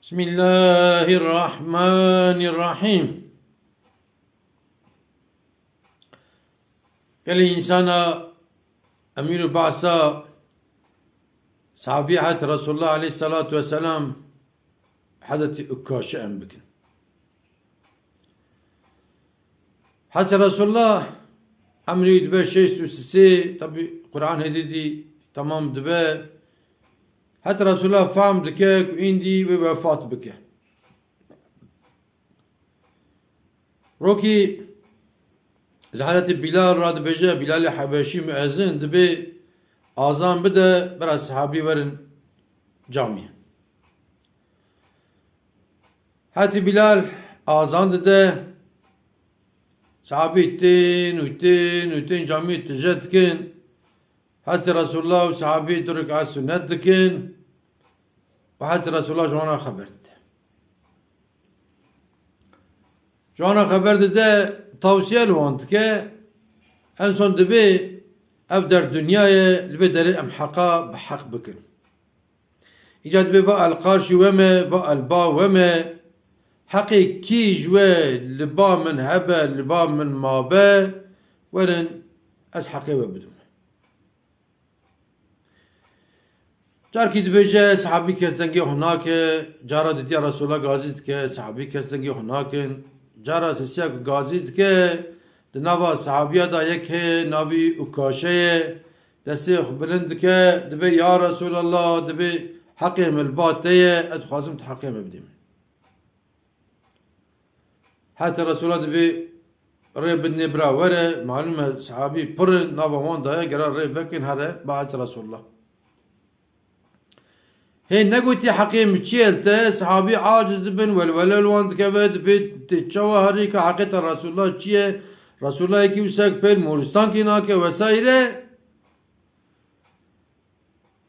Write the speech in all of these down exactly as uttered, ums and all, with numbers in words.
Bismillahirrahmanirrahîm. Gelî însana emîr û behsa sahabî het Resulullah aleyhissalatu vesselam Hezretî Ukaşe em bikin. Hezretî Resulullah emrî dibe şêst û sisê, tabî Quran hêdî dî temam dibe. Hezretî Resulullah fehm dike ku îndî wê wefat bike. Rokî ji Hezretî Bilal re dibêje, Bilalê Hebeşî muezin dibê azan bide, bira sahabî werin camiyê. Hetî Bilal azan dide, sahabî tên û tên û tên camiyê tije dikin. Hezretî Resulullah û sahabî du rik'a sunet dikin û Hezretî Resulullah ji wan re xeber dide. Ji wan re xeber dide, tawsiye li wan dike, en son dibê ev der dinya ye, li vê derê em heqa bi heq bikin. Îca dibê va el qarşî we me, va el ba we me, heqê kî ji we li ba min hebe, li ba min mabe, werin ez heqê we bidim. Carkî dibêje, sahabî kes dengê xwe nake, cara dîtiya Resulullah gazî dike, sahabî kes dengê xwe nakin. Cara sisiya ku gazî dike, di nava sahabiya de yek heye, navî Ukaşe ye, destê xwe bilind dike, dibê, Ya Resulallah, dibê, heqê min li ba te ye, ez dixwazim tu heqê min bidî min. Heta Resulullah dibê rê bidinê bira were, malûm e sahabî pir in, nava wan daye, gera rê vekin here, ba Heta Resulullah. Hê negotiye heqê min çi ye li te, sahabî aciz dibin, welwele li wan dikeve, dibê tê çawa herî ka heqê te Resulullah çi ye, Resulullah yekî wisa pêl moristankê nake vesaire.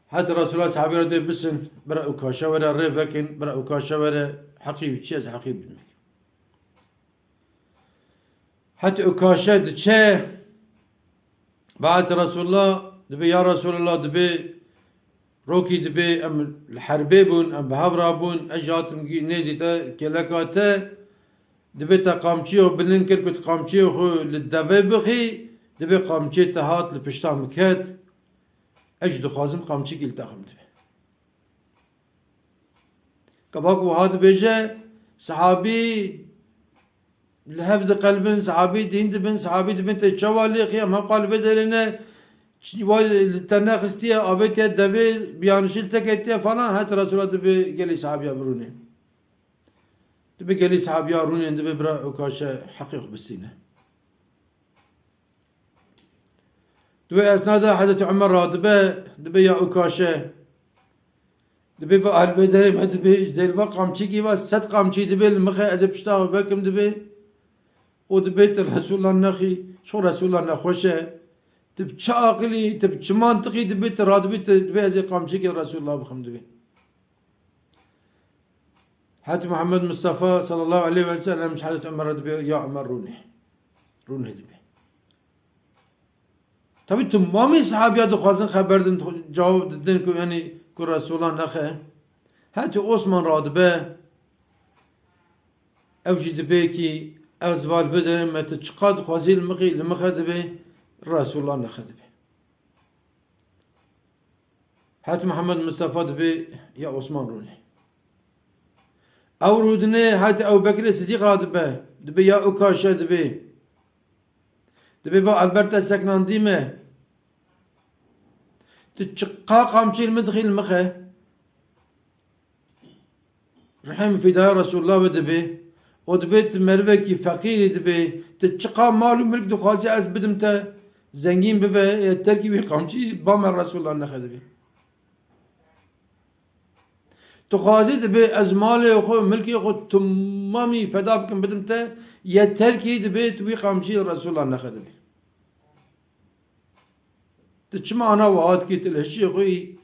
Heta Resulullah sahabî re dê bisin, bira Ukaşe were rê vekin, bira Ukaşe were heqî wî çi ye, ez heqî bidim. Heta Ukaşe diçe, ba Resulullah dibê, Ya Resulullah, dibê, rokî dibê em li herbê bûn, em bi hev re bûn, ez jî hatim gî nêzî te, kêleka te, dibê te qamçiyê xwe bilind kir ku tu qamçiyê xwe li devê bixî, dibê qamçiyê te hat li pişta min ket. Ez jî dixwazim qamçikî li te xim dibe. Kabak wiha dibêje, sahabî li hev diqelibin, sahabî dîn dibin, sahabî dibin te çawa lêxî, em hevqa li vê derê ne, çi-, wa li te nexistiye, avêtiye devê, biyanişî li te ketiye falan, het Resulullah dibê gelî sahabiya birûnê. Dibê gelî sahabiya rûnên, dibê bira Ukaşe heqê xwe bistîne. Di wê esna de Hezretî Umer radibe, dibê ya Ukaşe. Dibê va el vê derê me dibê, ji dêr va qamçîkî va sed qamçî dibê li mixe ez ê pişta xwe vekim dibê. Û dibê tu Resulullah nexî, ço Resulullah nexweş e. Tu bi çi aqilî, tu bi çi mantiqî dibê, tu radibî, tu dibê ez ê qamçîkê Resulullah bixim dibê. Heta Muhammed Mustafa sallallahu aleyhi ve sellem ji Hezretî Umer re dibê, ya Umer rûnê. Rûnê dibê. Tabî temamê sahabiya dixwazin xeber din, cewab didin ku, yanî, ku Resulullah nexe. Heta Osman radibe, ew jî dibê kî ez val vê derê me tu çiqas dixwazî li mixî, li mixe dibê, Resulullah nexe dibê. Heta Muhammed Mustafa dibê ya Osman rûnê. Ew rûdinê heta Ew Bekirê Sidîq radibe, dibê ya Ukaşe dibê. Dibê va Elbert te seknandî me. Tu çiqa qamçî li min dixî li mixe. Rihê min fîdaya Resulullah ve dibê. O dibê tu merivekî feqîrî dibê. Tu çiqa mal û milk dixwazî ez bidim te. Zengîn bive, yeter kî wî qamçî ba me Resulullah nexe dibê. Tu xwazî dibê ez malê xwe, milkê xwe timamî feda bikim bidim te. Yeter kî dibê tu wî qamçî Resulullah nexe dibê. Tu çima ana wiha dikî, tu leşiyê xwe yî?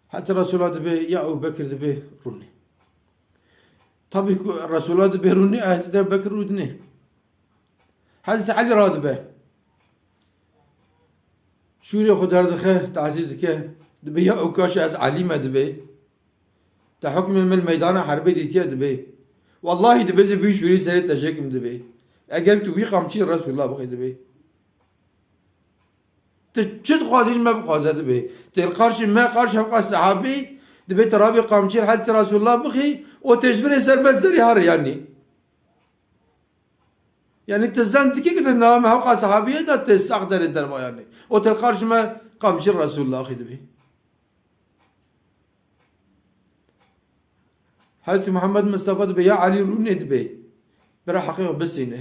Heta Resulullah dibê, ya Ew Bekir dibê rûnê. Tabî ku Resulullah dibê rûnê, Hezretî Ew Bekir rûdinê. Hezretî Elî radibe. Şûrê xwe derdixe, tazî dike. Dibê ya Ukaşe ez Elî me dibê. Te hukmê min meydana herbê dîtiye dibê. Wellahî dibê zî vî şûrî serê te jêkim dibê. Eger tu wî qamçî Resûlullah bixî dibê. Tu çi dixwazî ji me bixwaze dibê. Tê li qarşî me, qarşî hewqa sehabî, dibê tu rabî qamçî li hezretî Resûlullah bixî û tê ji binê ser me zerî har yanî. Yanî tu zan dikî ku tu nava me hewqa sehabiyê de tê sax derê derva yanî. Û tê li qarşî me qamçî Resûlullah xî dibê. Hezretî Muhammed Mistefa dibê ya Elî rûnê dibê. Bira heqê xwe bisîne.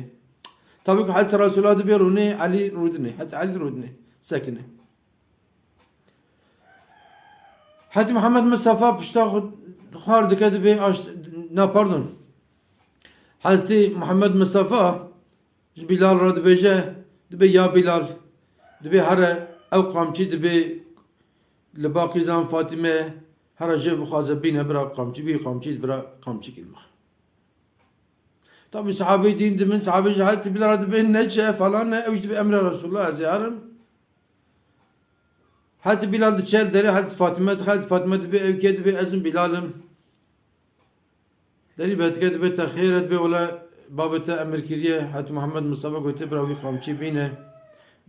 Tabî ku Hezretî Resûlullah dibê rûnê, Elî rûdinê. Hezretî Elî rûdinê. Sekine. Hezretî Muhammed Mistefa pişta xwe xwar dike dibê aş-, na pardon. Hezretî Muhammed Mistefa ji Bilal re dibêje, dibê ya Bilal, dibê here ew qamçî dibê li ba qîzan Fatîme here jê bixwaze bîne bira qamçî, bî qamçî bira qamçî kilmix. Tabî sahabeyî dîn dibin, sahabeyî ji Hezretî Bilal re dibê neçe falan ne, ew jî dibê emrê Resûlullah ez ê herim. Hezretî Bilal diçe li derê Hezretî Fatîme dixe, Hezretî Fatîme dibê ew kê dibê ez im Bilal im. Derî vedike dibê te xêr e, dibê wele bavê te emir kiriye, Hezretî Muhammed Mistefa gotiye bira wî qamçî bîne.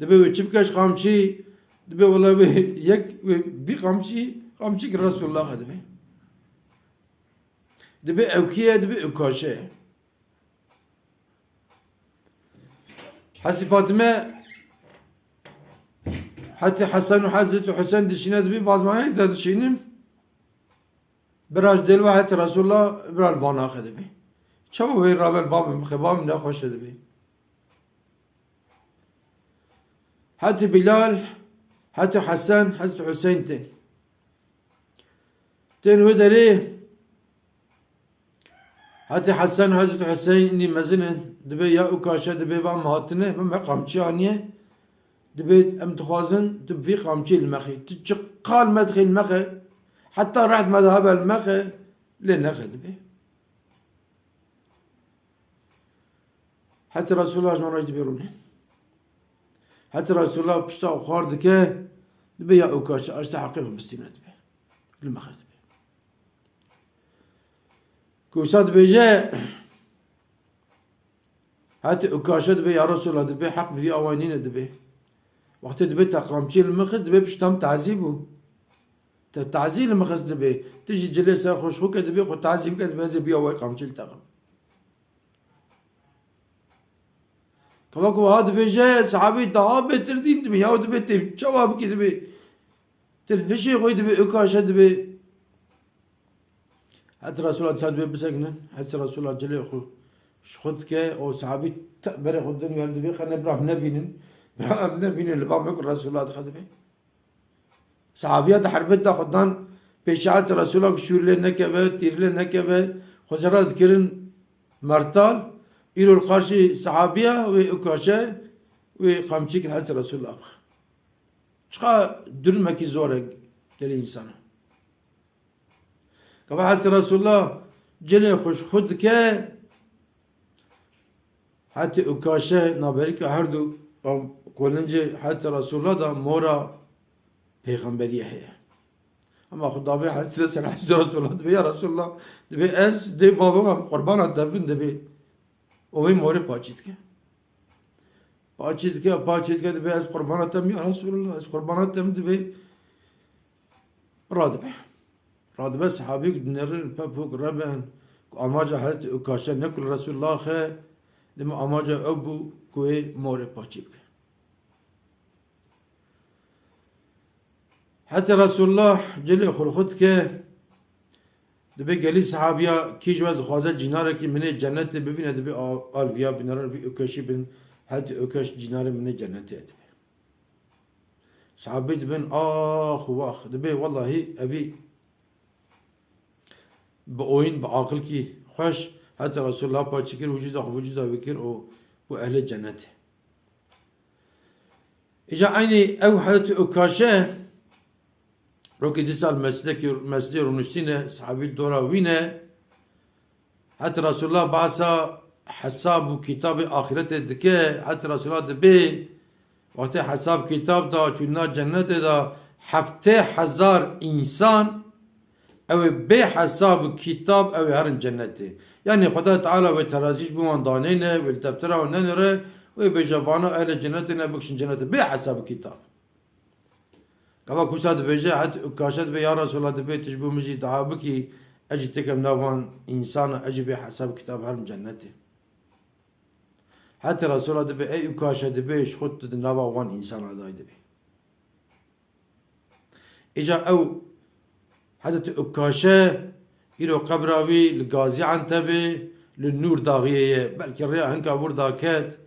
Dibê wê çi bike ji qamçî, dibê wele wê yek wê bî qamçî, qamçî ki Resûlullah e dibê. Dibê ew kî ye, dibê Ukaşe ye. Hezretî Fatime, Hezretî Hesen û Hezretî Huseyn dişîne dibî, vazmanê de dişînin. Bira ji dêl ve Hezretî Resulullah bira li vana xwe dibî. Çawa wê rabe li bavê min bixê, bavê min nexweş e dibî. Hezretî Bilal, Hezretî Hesen, Hezretî Huseyn tên. Tên wê derê, Hezretî Hesen, Hezretî Huseynî mezin in, dibê ya Ukaşe, dibê va em hatine, me qamçî aniye, dibê em dixwazin tu vî qamçî li me xî. Tu çi qal me dixî li me xî, heta reht me dihabe li me xî, lê nexe dibê. Hezretî Resulullah ji wan re jî dibê rûne. Hezretî Resulullah pişta xwar dike, dibê ya Ukaşe, aşte heqê xwe bistîne dibê. Li me xwe dibê. Ku wisa dibêje, Hezretî Ukaşe dibê, ya Resulullah, dibê heq bi vî awayî nîne dibê. Wextê dibê te qamçiyê li min xist, dibê pişta min tazî bû. Te tazî li min xist dibê. Tu jî cilê ser xwe ji xwe ke dibê, xwe tazî bike, dibê ez ê bi awayî qamçî li te xim. Keva ku wiha dibêje, sahabî daha bêtir dîn dibê. Ya dibê tê çawa bikî dibê. Til hişê xwe dibê, Ukaşe dibê. Hezretî Resulullah disa dibê bisekinin. Hezretî Resulullah cilê xwe ji xwe dike, o sahabî te-, berê xwe din wer dibê, xene bira em nebînin. Bira em nebînin, li ba me ku Resulullah dixe dibê. Sahabiya di herbet de xwe dan pêşiya Hezretî Resûla ku şûr lê nekeve, tîr lê nekeve, xwe jê re dikirin mertal, îro li qarşî sahabiya wê Ukaşe wê qamçîk li Hezretî Resûla bixe. Çiqa durumekî zor e gelê însana. Kava Hezretî Resûla cilê xwe ji xwe dike, Hezretî Ukaşe navberîka her du qolincê Hezretî Resûla da mora pêxemberiyê heye. Ema xwe davê Hezretî ser Hezretî Resûla dibê, ya Resûla, dibê ez dê bavê me qurbana te bin dibê. Û wê morê paçî dike. Paçî dike, paçî dike, dibê ez qurbana te bin ya Resûla, ez qurbana te bin dibê. Radibe. Radibe sahabî ku dinerin, pepûk reben, ku amaca Hezretî Ukaşe ne ku li Resûlullah xe, dema amaca ew bû ku wê morê paçî bike. Heta Resûlullah cilê xwe li xwe dike, dibê gelî sahabiya kî ji we dixwaze cînarekî min ê cennetê bivîne, dibê a-, alviya binere, vî Ukaşî bin, Hezretî Ukaş cînarê min ê cennetê ye dibê. Sahabî dibin, ax û wax. Dibê, wellahî, evî bi oyîn, bi aqilkî xweş, heta Resûlullah paçî kir, wicûza xwe, wicûza wî kir û bû ehlê cennetê. Îca eynî ew Hezretî Ukaşe, Rokê dîsa li mescidekî, mescidê rûniştîne, sahabî li dora wî ne. Heta Resûlullah behsa hesab û kitabê axîretê dike, heta Resûlullah dibê, wextê hesab kitab da, çûna cennetê da, heftê hezar însan Ew ê bê hesab û kitab ew ê herin cennetê. Yanî Xweda Teala wê terazî ji bo wan danêne, wê li deftera wan nenêre, wê bêje vana ehlê cennetê ne bikişin cennetê. Bê hesab û kitab. Gava Kusa dibêje, het Ukaşe dibê, ya Resulallah dibê, tu ji bo min jî dua bikî, ez jî têkim nav wan însana, ez jî bê hesab û kitab herim cennetê. Hetê Resulallah dibê, ey Ukaşe dibê, ji xwe tu di nava wan însana dayî dibê. Îca ew Hezretî Ukaşe îro qebra wî li Gazî Entebê li Nûr Daxiyê ye. Belkî rêya hinka wir daket,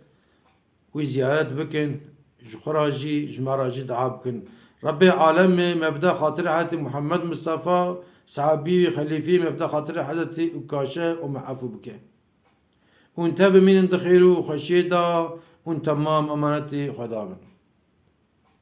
wî ziyaret bikin, ji xwe re jî, ji me re jî dua bikin. Rebbê alemê me bide xatirê Hezretî Muhammed Mistefa, sahabî wî, xelîfî me bide xatirê Hezretî Ukaşe û me efû bike. Hûn tev bimînin di xêr û xweşiyê de, hûn temam emanetî Xweda bin.